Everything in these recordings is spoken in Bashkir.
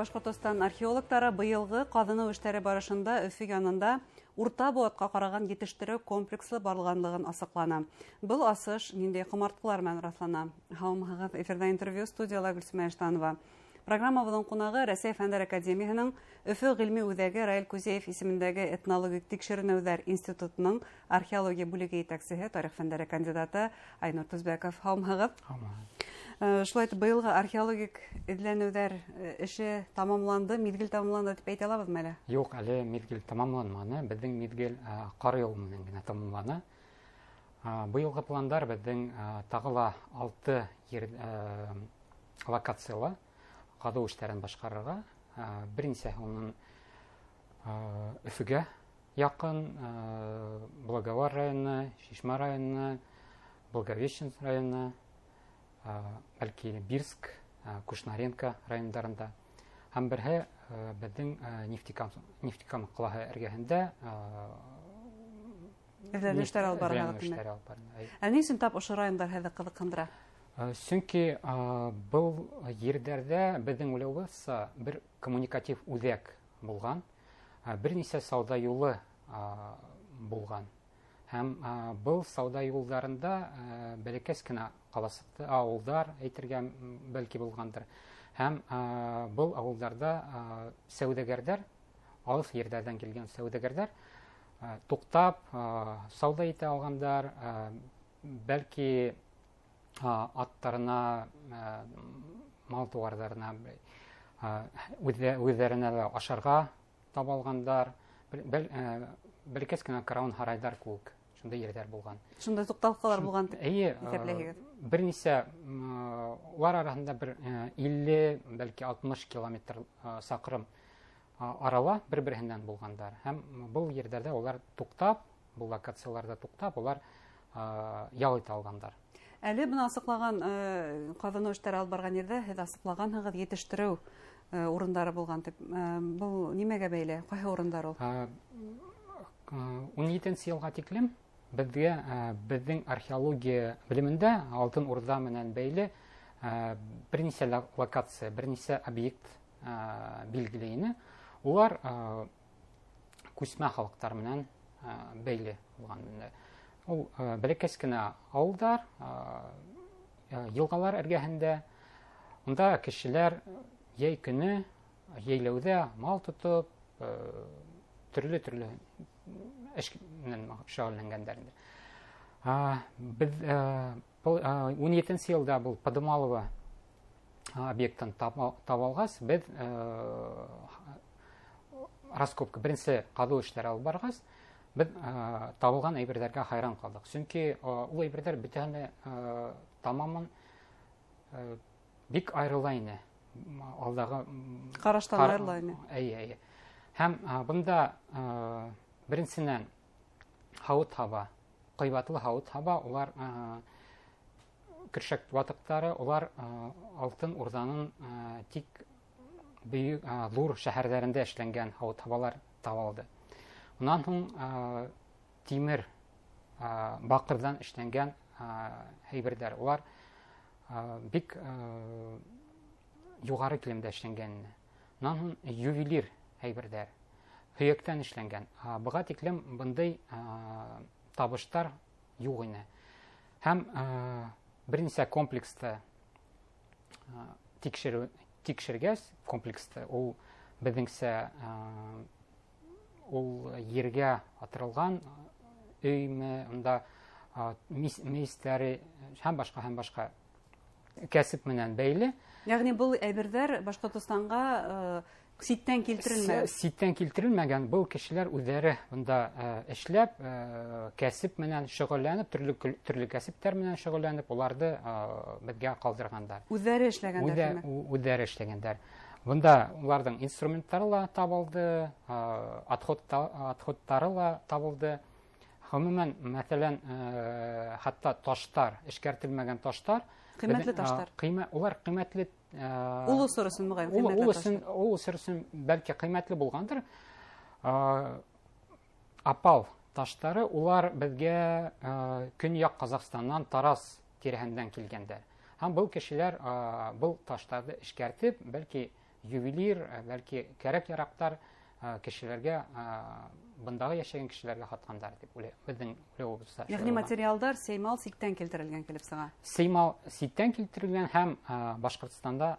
Башҡортостан археологтары быйылғы ҡаҙыныу эштәре барышында Өфө янында урта быуатҡа ҡараған етештереү комплексы барылғанлығын асыҡланы. Был асыш ниндәй ҡомартҡылар менән раҫлана? Һаумыһығыҙ, эфирҙа интервью, студияла Гөлсөмә Иштанова. Программабыҙҙың ҡунағы Рәсәй Фәндәр Академияһының Өфө ғилми үҙәге Раил Кузеев исемендәге этнологик тикшеренеүҙәр институтының археология бүлеге етәксеһе, тарих фәндәре кандидаты Айнур Тузбеков. Һаумыһығыҙ. Һаумыһығыҙ. Шулай итеп, быйылғы археологик эҙләнеүҙәр эше тамамланды, миҙгел тамамланды тип әйтә алабыҙмы әле? Юҡ, әле миҙгел тамамланманы. Беҙҙең миҙгел ҡар яуыу менән генә тамамлана. Быйылғы пландар беҙҙең тағы ла 6 ер локацияла ҡаҙыу эштәрен башҡарырға. Бер нисәһе уның Өфөгә яҡын, Благовар районы, Шишмә районы, Благовещенск районы, бәлки Бирск, Кушнаренко райондарында. Һәм береһе беҙҙең Нефтекамск ҡалаһы эргәһендә эҙләнеү эштәре алып барырға. Эҙләнеү эштәре алып барырға. Ә ни өсөн тап ошо райондар һеҙҙе ҡыҙыҡһындыра? Сөнки был ерҙәрҙә, беҙҙең уйлауыбыҙса, бер коммуникатив үҙәк булған, бер нисә сауҙа юлы булған. Һәм был сауҙа юлдарында бәләкәс кенә ҡаласыҡты, ауылдар әйтергә бәлки булғандыр. Һәм был ауылдарда сәүҙәгәрҙәр, алыҫ ерҙәрҙән килгән сәүҙәгәрҙәр, туҡтап, сауҙа итә алғандар, бәлки аттарына, мал тыуарҙарына, үҙҙәренә лә ашарға таба алғандар. Бәләкәс кенә карауан һарайҙар кеүек шундай ерҙәр булған. Шундай туҡталҡалар булған тип Эйе, иҫәпләйһегеҙ? Бер нисә, улар араһында бер 50, бәлки 60 километр, саҡрым арала бер-береһенән булғандар. Һәм был ерҙәрҙә улар туҡтап, был локацияларҙа туҡтап, улар ял итә алғандар. Әле бына асыҡлаған, ҡаҙыныу эштәре алып барған ерҙә һеҙ асыҡлағанһығыҙ етештереү урындары булған тип. Был нимәгә бәйле? Ҡайһы урындар ул? 17-нсе йылға тиклем беҙҙең археология белемендә Алтын Урҙа менән бәйле бер нисә локация, бер нисә объект билгеле ине. Улар күсмә халыҡтар менән бәйле булған. Ул бәләкәс кенә ауылдар, йылғалар эргәһендә. Унда кешеләр йәй көнө йәйләүҙә мал тотоп, төрлө-төрлө эш менән шөғөлләнгәндәр инде. Беҙ был 17-нсе йылда был Подымалово объектын таба алғас, беҙ раскопка, беренсе ҡаҙыу эштәре алып барғас, беҙ табылған әйберҙәргә хайран ҡалдыҡ. Сөнки ул әйберҙәр бөтәһен дә тамамын бик айырыла ине. Алдағы Ҡараштан айырыла ине. Эйе, эйе. Һәм бында беренсенән һауыт-һаба, ҡыйбатлы һауыт-һаба, улар көршәк ватыҡтары, улар Алтын Урҙаның тик бөйөк, ҙур шәһәрҙәрендә эшләнгән һауыт-һабалар табылды. Унан һуң тимер, баҡырҙан эшләнгән әйберҙәр, улар бик юғары килемдә эшләнгән. Унан һуң ювелир әйберҙәр, һөйәктән эшләнгән. Быға тиклем бындай табыштар юҡ ине. Һәм бер нисә комплекста тикшергәс, комплекста ул беҙҙеңсә, ул ергә атырылған өймө, унда мейестәре һәм башҡа, һәм башҡа кәсеп менән бәйле. Йәғни был әйберҙәр Башҡортостанға ситтән килтерелмәгән? Ситтән килтерелмәгән. Был кешеләр үҙҙәре бында эшләп, кәсеп менән шөғөлләнеп, төрлө кәсептәр менән шөғөлләнеп, уларҙы беҙгә ҡалдырғандар. Үҙҙәре эшләгәндәр, тимәк? Үҙҙәре эшләгәндәр. Бында уларҙың инструменттары ла табылды, отходтары ла табылды. Ғөмүмән, мәҫәлән, хатта таштар, эшкәртелмәгән таштар. Ҡиммәтле таштар. Улар ҡиммәтле, Ул осор өсөн, моғайын, ҡиммәтле таштар. Ул осор өсөн бәлки ҡиммәтле булғандыр. Апал таштары, улар беҙгә Көньяҡ Ҡаҙағстаннан Тараз тирәһенән килгәндәр. Һәм был кешеләр был таштарҙы эшкәртеп, бәлки ювелир, бәлки кәрәк-яраҡтар кешеләргә, бындағы йәшәгән кешеләргә һатҡандар тип беҙҙең уйлауыбыҙса. Йәғни материалдар сеймал ситтән килтерелгән килеп сыға. Сеймал ситтән килтерелгән һәм Башҡортостанда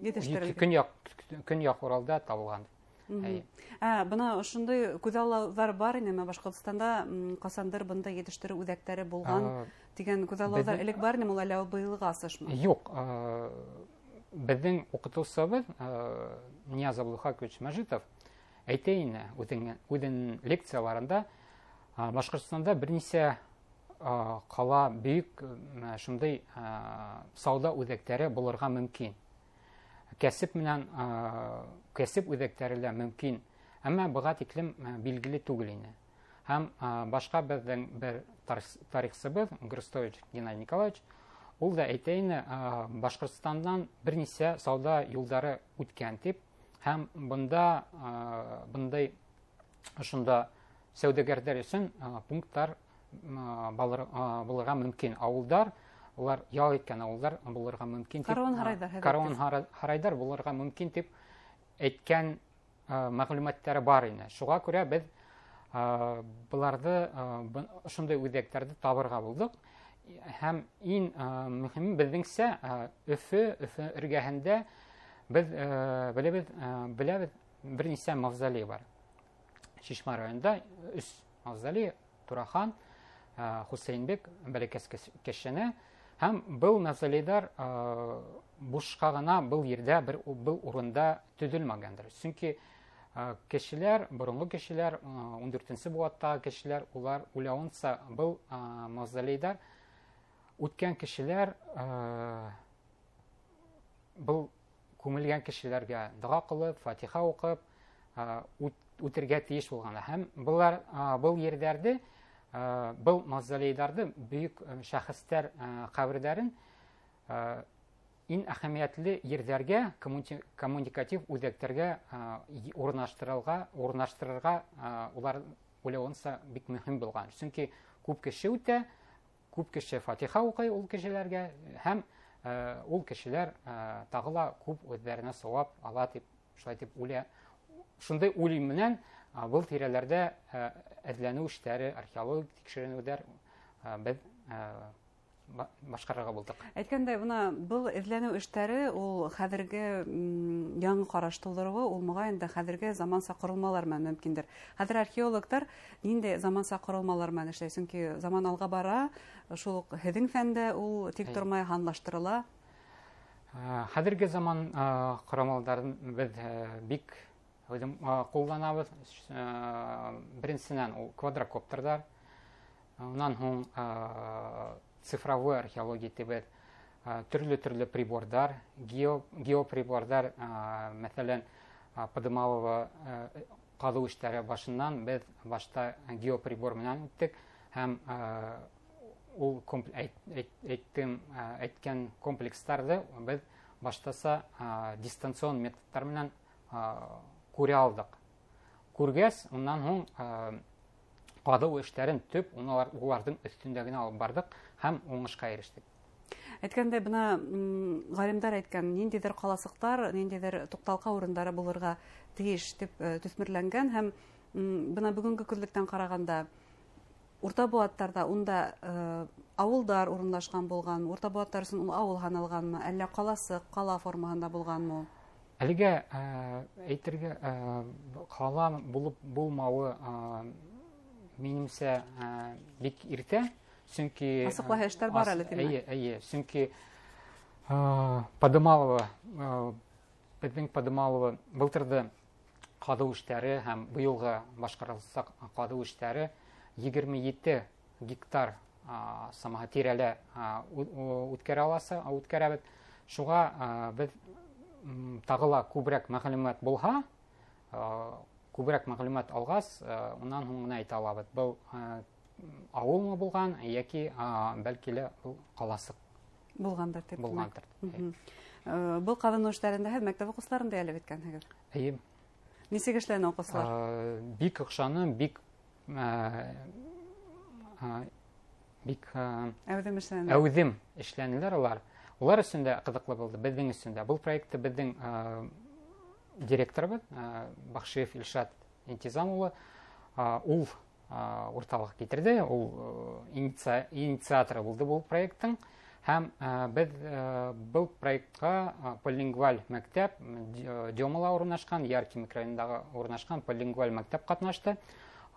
етештерелгән. Көньяҡ Уралда табылған. Бына ошондай күҙаллауҙар бар инеме Башҡортостанда, ҡасандыр бында етештереү үҙәктәре булған тигән күҙаллауҙар элек бар инеме, ул әллә быйылғы асышмы? Юҡ, беҙҙең уҡытыусыбыҙ Нияз Абдулхакович Мәжитов әйтә ине үҙенең лекцияларында, Башҡортостанда бер нисә ҡала бөйөк шундай сауҙа үҙәктәре булырға мөмкин. Кәсеп менән, кәсеп үҙәктәре лә мөмкин, әммә быға тиклем билгеле түгел ине. Һәм башҡа беҙҙең бер тарихсыбыҙ Грустович Геннадий Николаевич, ул да әйтә ине, Башҡортостандан бер нисә сауҙа юлдары үткән тип, һәм бындай ошонда сәүҙәгәрҙәр өсөн пункттар булырға мөмкин. Ауылдар, улар ял иткән ауылдар булырға мөмкин тип, Каруан һарайҙар, һәҙәк каруан тип. һарайҙар булырға мөмкин тип әйткән мәғлүмәттәре бар ине. Шуға күрә беҙ быларҙы, ошондай үҙәктәрҙе табырға булдыҡ. Һәм иң мөһиме беҙҙеңсә, Өфө эргәһендә беҙ беләбеҙ бер нисә мавзолей бар. Шишмә районында өс мавзолей: Турахан, Хусейнбек, Бәләкәс Кәшәнә. Һәм был мавзолейҙар бушҡа ғына был ерҙә, был урында төҙөлмәгәндер. Сөнки кешеләр, боронғо кешеләр, ун дүртенсе быуаттағы кешеләр, улар уйлауынса был мавзолейҙар үткән кешеләр, был күмелгән кешеләргә доға ҡылып, фатиха уҡып, үтергә тейеш булған. Һәм был ерҙәрҙе, был мавзолейҙарҙы бөйөк шәхестәр ҡәберҙәрен, иң әһәмиәтле ерҙәргә, коммуникатив үҙәктәргә, урынлаштырырға, улар уйлауынса бик мөһим булған. Сөнки күп кеше үтә, күп кеше фатиха уҡый ул кешеләргә, һәм ул кешеләр тағы ла күп үҙҙәренә сауап ала тип, шулай тип уйлай. Шундай уй менән, был тирәләрҙә, эҙләнеү эштәре, археологик тикшеренеүҙәр, беҙ башҡарырға булдыҡ. Әйткәндәй, бына был эҙләнеү эштәре ул хәҙерге, яңы ҡараш тыуҙырыуы, ул моғайын да хәҙерге заманса ҡоролмалар менән мөмкиндер. Хәҙер археологтар ниндәй заманса ҡоролмалар менән эшләй? Сөнки заман алға бара, шул уҡ һеҙҙең фәндә ул тик тормай һанлаштырыла. Хәҙерге заман ҡорамалдарын беҙ бик үҙем ҡулланабыҙ. Беренсенән ул квадрокоптерҙар, унан һуң цифровой археология тибеҙ, төрлө-төрлө приборҙар, геоприборҙар, мәҫәлән, Подымалова ҡаҙыу эштәре башынан беҙ башта геоприбор менән үттек һәм ул әйткән комплекстарҙы беҙ баштаса дистанцион методтар менән күрә алдыҡ. Күргәс, унан һуң ҡаҙыу эштәрен төп уларҙың өҫтөндә генә алып барҙыҡ һәм уңышҡа ирештек. Әйткәндәй, бына, ғалимдар әйткән, ниндәйҙер ҡаласыҡтар, ниндәйҙер туҡталҡа урындары булырға тейеш тип төҫмөрләнгән һәм, бына бөгөнгө күҙлектән ҡарағанда урта быуаттарҙа унда ауылдар урынлашҡан булған, урта быуаттар өсөн ул ауыл һаналғанмы, әллә ҡаласыҡ, ҡала формаһында булғанмы ул? Әлегә әйтергә ҡала булып булмауы минемсә бик иртә, сөнки, Асыҡлаһы эштәр бар әле, тимәк. Эйе, эйе, сөнки Подымалова, беҙҙең Подымалова былтырҙы ҡаҙыу эштәре һәм быйылғы башҡарылсаҡ ҡаҙыу эштәре 27 гектар самаһы тирәлә үткәрә аласы, үткәрәбеҙ. Шуға беҙ тағы ла күберәк мәғлүмәт булһа, күберәк мәғлүмәт алғас, унан һуң гына әйтә алабыҙ. Был ауылмы булған, йәки, бәлки лә был ҡаласыҡ булғандыр тип. Булғандыр. Был ҡаҙыныу эштәрендә һеҙ мәктәп уҡыусыларын да йәлеп иткәнһегеҙ. Эйе. Нисек эшләне уҡыусылар? Бик оҡшаны, бик Әүҙем эшләне. Әүҙем эшләнеләр улар. Улар өсөн дә ҡыҙыҡлы булды, беҙҙең өсөн дә. Был проектты беҙҙең директорыбыҙ Бахшиев Илшат Интизам улы, ул урталыҡ китерҙе, ул инициаторы булды был проекттың. Һәм беҙ был проектҡа полилингваль мәктәп Демала урынлашҡан, Яркий микрорайондағы урынлашҡан полилингваль мәктәп ҡатнашты.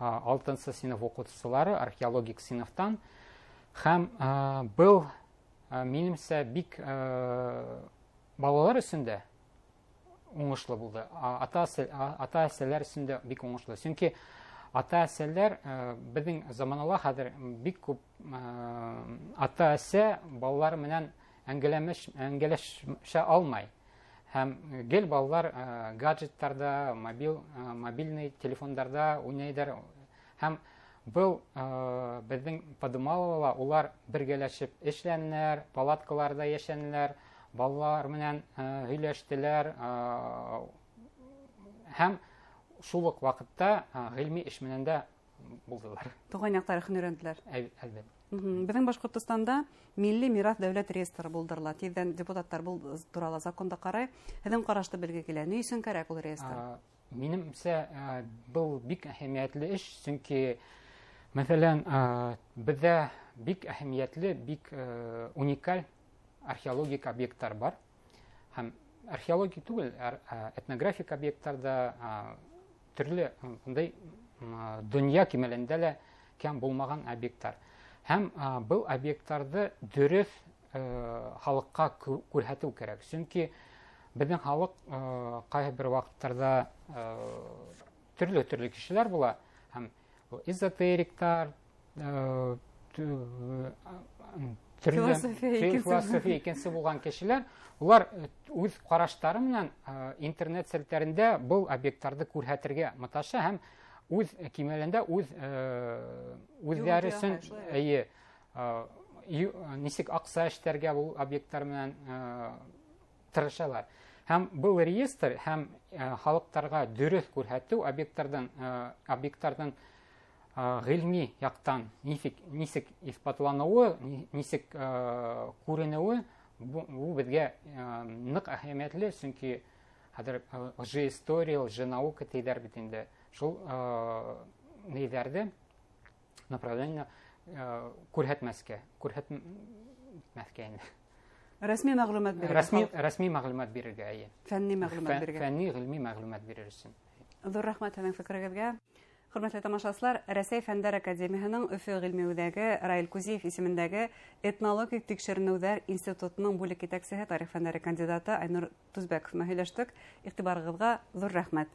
6-нсы синыф уҡыусылары археологик синыфтан. Һәм был, минемсә, бик балалар өсөн дә уңышлы булды. Ата-әсәләр өсөн дә бик уңышлы. Сөнки ата-әсәләр, беҙҙең заманала хәҙер бик күп ата-әсә балалар менән әңгәләшә алмай. Һәм гел балалар гаджеттарда, мобильный телефондарда уйнайҙар. Һәм был беҙҙең Подумаловала улар бергәләшеп эшләнеләр, палаткаларҙа йәшәнеләр, балалар менән һөйләштеләр, һәм шул уҡ ваҡытта ғилми эш менән дә булдылар. Тыуған яҡ тарихын өйрәнделәр. Әлбиттә. Беҙҙең Башҡортостанда Милли мираҫ дәүләт реестры булдырыла. Тиҙҙән депутаттар был турала законды ҡарай. Һеҙҙең ҡарашты белге килә. Ни өсөн кәрәк ул реестр? Минемсә, был бик әһәмиәтле эш, сөнки, мәҫәлән, беҙҙә бик әһәмиәтле, бик уникаль археологик объекттар бар. Һәм археологик түгел, этнографик объекттар да, төрлө бындай, донъя кимәлендә лә кәм булмаған объекттар. Һәм был объекттарҙы дөрөҫ халыҡҡа күрһәтеү кәрәк. Сөнки беҙҙең халыҡ, ҡайһы бер ваҡыттарҙа, төрлө-төрлө кешеләр була. Һәм эзотериктар, төрлө Философия икенсе. философия икенсе булған кешеләр, улар үҙ ҡараштары менән, интернет селтәрендә был объекттарҙы күрһәтергә маташа һәм үҙ кимәлендә үҙҙәре Юл өсөн, яһай, шулай. эйе, нисек аҡса эшләргә был объекттар менән, тырышалар. Һәм был реестр һәм, халыҡтарға дөрөҫ күрһәтеү объекттарҙың, ғилми яҡтан нисек иҫбатланыуы, нисек, күренеүе, бу беҙгә, ныҡ әһәмиәтле, сөнки хәҙер, лжеистория, лженаука тейҙәр бит инде. Шул, нейҙәрҙе направление, күрһәтмәҫкә инде. Рәсми мәғлүмәт бирергә. Рәсми мәғлүмәт бирергә, эйе. Фәнни мәғлүмәт бирергә. Фәнни, ғилми мәғлүмәт бирер өсөн. Ҙур рәхмәт һеҙҙең фекерегеҙгә. Хөрмәтле тамашасылар, Рәсәй Фәндәр Академияһының Өфө ғилми үҙәге Раил Кузиев исемендәге Этнологик тикшеренеүҙәр институтының бүлек етәксеһе, тарих фәндәре кандидаты Айнур Тузбеков менән һөйләштек. Иғтибарығыҙға ҙур рәхмәт.